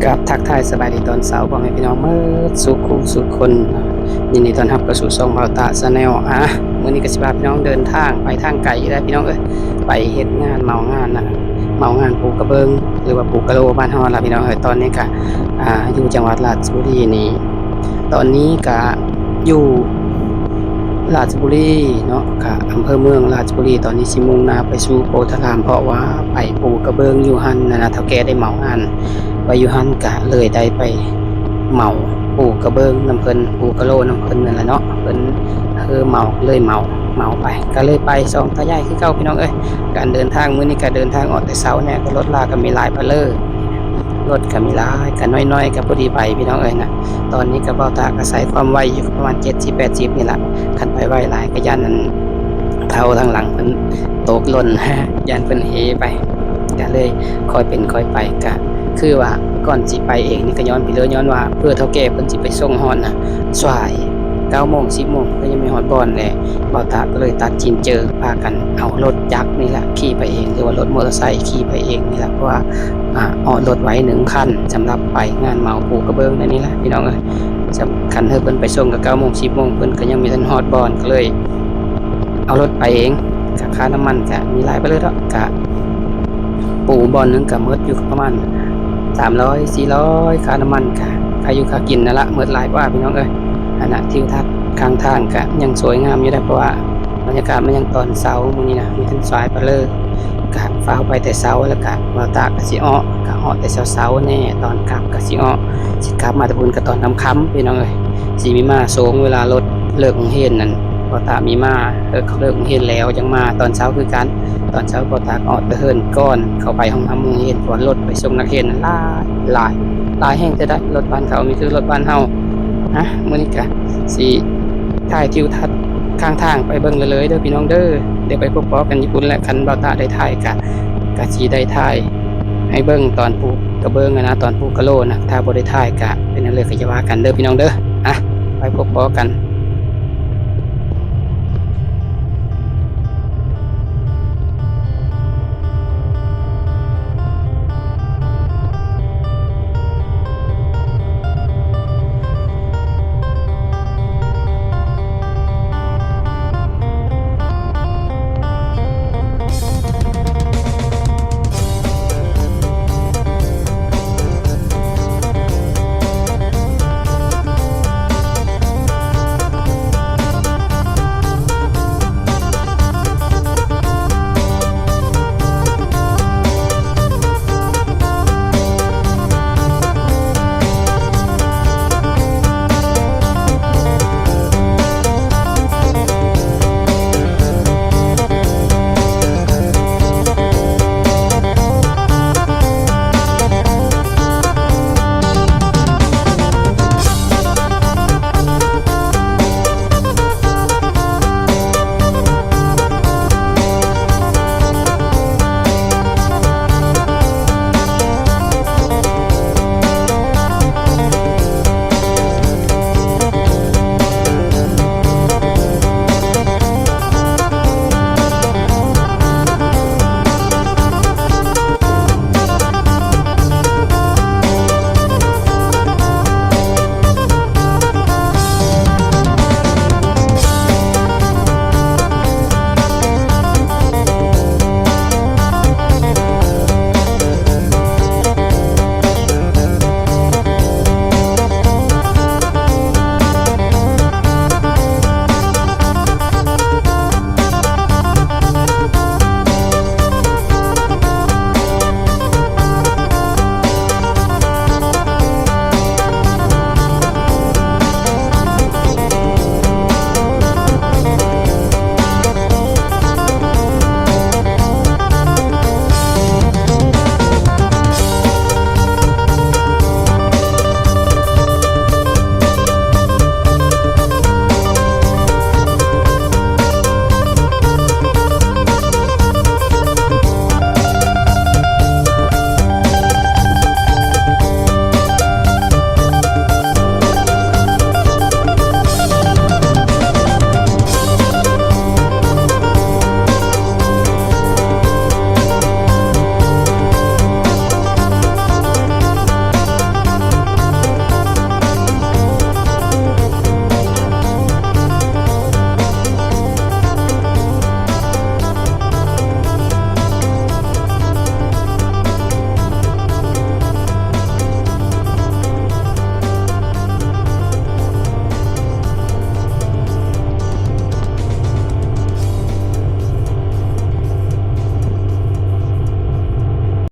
ກາບທັກທາຍສະບາຍດີຕອນເຊົ້າ ພໍ່ແມ່ພີ່ນ້ອງໝົດສູ່ຄູ່ສູ່ຄົນ ຍິນດີຕ້ອນຮັບເຂົ້າສູ່ຊ່ອງບ່າວຕາ Channel. ອ່າ ມື້ນີ້ກໍຊິພາພີ່ນ້ອງເດີນທາງໄປທາງໄກອີກແລ້ວພີ່ນ້ອງເອີຍ ໄປເຮັດງານເໝົາງານນະ ເໝົາງານປູກະເບື້ອງ ຫຼືວ່າປູກະໂລບ້ານເຮົາລະພີ່ນ້ອງເອີຍ. ຕອນນີ້ກະ ອ່າ ຢູ່ຈັງຫວັດລາດຊະບູລີນີ້ ຕອນນີ້ກະຢູ່ລາດຊະບູລີເນາະ ກະອຳເພີເມືອງລາດຊະບູລີ. ຕອນນີ້ຊິມຸ່ງໜ້າໄປສູ່ໂພທາລາມ ເພາະວ່າໄປປູກະເບື້ອງຢູ່ຫັ້ນນະ ເຖົ້າແກ່ໄດ້ເໝົາງານໄວ້ຢູ່ຫັ້ນ ກະເລີຍໄດ້ໄປເໝົາປູກະເບື້ອງນຳເພິ່ນ ປູກະໂລນຳເພິ່ນນັ້ນລະເນາະ. ເພິ່ນເອີເໝົາ ເລີຍເໝົາ ເໝົາໄປ ກະເລີຍໄປສອງຕາຍາຍຄືເກົ່າພີ່ນ້ອງເອີຍ. ການເດີນທາງມື້ນີ້ກະເດີນທາງອອກແຕ່ເຊົ້າແນ່ ກະລົດລາກະມີຫຼາຍປາເລີ ລົດກະມີຫຼາຍ ກະໜ້ອຍໆ ກະພໍດີໄປພີ່ນ້ອງເອີຍນະ. ຕອນນີ້ກະບ່າວຕາກະໃຊ້ຄວາມໄວຢູ່ປະມານເຈັດສິບແປດສິບນີ້ລະ ຄັນໄປໄວຫຼາຍກະຢ້ານອັນເຖົ້າທາງຫຼັງເພິ່ນຕົກຫຼົ່ນ ຢ້ານເພິ່ນເຫໄປ ກະເລີຍຄ່ອຍເປັນຄ່ອຍໄປ. ກະຄືວ່າກ່ອນຊິໄປເອງນີ້ກະຍ້ອນໄປເລີຍ ຍ້ອນວ່າເພື່ອເຖົ້າແກ່ເພິ່ນຊິໄປສົ່ງຮອດນະ ສາຍເກົ້າໂມງສິບໂມງ ເພິ່ນຍັງບໍ່ຮອດບ່ອນແຫຼະ. ບ່າວຕາກະເລີຍຕັດສິນໃຈພາກັນເອົາລົດຈັກນີ້ລະຂີ່ໄປເອງ ຫຼືວ່າລົດມໍເຕີໄຊຂີ່ໄປເອງນີ້ລະ ເພາະວ່າ ອ່າ ເອາະລົດໄວ້ໜຶ່ງຄັນ ສຳລັບໄປງານເໝົາປູກະເບື້ອງນັ້ນນີ້ລະພີ່ນ້ອງເອີຍ. ຄັນເຮີເພິ່ນໄປສົ່ງກະເກົ້າໂມງສິບໂມງ ເພິ່ນກະຍັງບໍ່ທັນຮອດບ່ອນ ກະເລີຍເອົາລົດໄປເອງ. ກະຄ່ານ້ຳມັນກະມີຫຼາຍປາເລີດອກ ກະປູບ່ອນໜຶ່ງກະໝົດຢູ່ປະມານສາມຮ້ອຍສີ່ຮ້ອຍ ຄ່ານ້ຳມັນກະຄ່າຢູ່ຄ່າກິນນັ້ນລະ ໝົດຫຼາຍກວ່າພີ່ນ້ອງເອີຍ. ອັນນະ ທິວທັດຂ້າງທາງກະຍັງສວຍງາມຢູ່ເດ້ ເພາະວ່າບັນຍາກາດມັນຍັງຕອນເຊົ້າມື້ນີ້ນະ ມີທັງສາຍປາເລີ ກະຟ້າວໄປແຕ່ເຊົ້າ ແລ້ວກະບ່າວຕາກະຊິເອາະ ກະເອາະແຕ່ເຊົ້າໆແນ່ ຕອນກັບກະຊິເອາະ ຊິກັບມາແຕ່ພຸ້ນກະຕອນຄ່ຳໆພີ່ນ້ອງເອີຍ. ຊິມີມ້າໂສງເວລາລົດເລີກໂຮງຮຽນນັ້ນ ບ່າວຕາມີມ້າ ເອີ ເຂົາເລີກໂຮງຮຽນແລ້ວຈັ່ງມາ ຕອນເຊົ້າຄືກັນ. ຕອນເຊົ້າບ່າວຕາກະອອກແຕ່ເຮືອນກ່ອນເຂົ້າໄປຫ້ອງນ້ຳໂຮງຮຽນ ເພາະວ່າລົດໄປສົ່ງນັກຮຽນນັ້ນຫຼາຍ ຫຼາຍ ຫຼາຍແຮງແທ້ໄດ໋. ລົດບ້ານເຂົາມີຄືລົດບ້ານເຮົາ. ອ່ະ ມື້ນີ້ກະຊິຖ່າຍທິວທັດຂ້າງທາງໄປເບິ່ງເລີຍໆເດີພີ່ນ້ອງເດີ ດຽວໄປພົບພໍ້ກັນຢູ່ພຸ້ນແຫຼະ. ຄັນບ່າວຕາໄດ້ຖ່າຍກະ ກະຊິໄດ້ຖ່າຍໃຫ້ເບິ່ງຕອນປູກະເບື້ອງຫັ້ນນະ ຕອນປູກະໂລນະ ຖ້າບໍ່ໄດ້ຖ່າຍກະເປັນແນວໃດກະຢ່າວ່າກັນເດີພີ່ນ້ອງເດີ. ອ່ະ ໄປພົບພໍ້ກັນ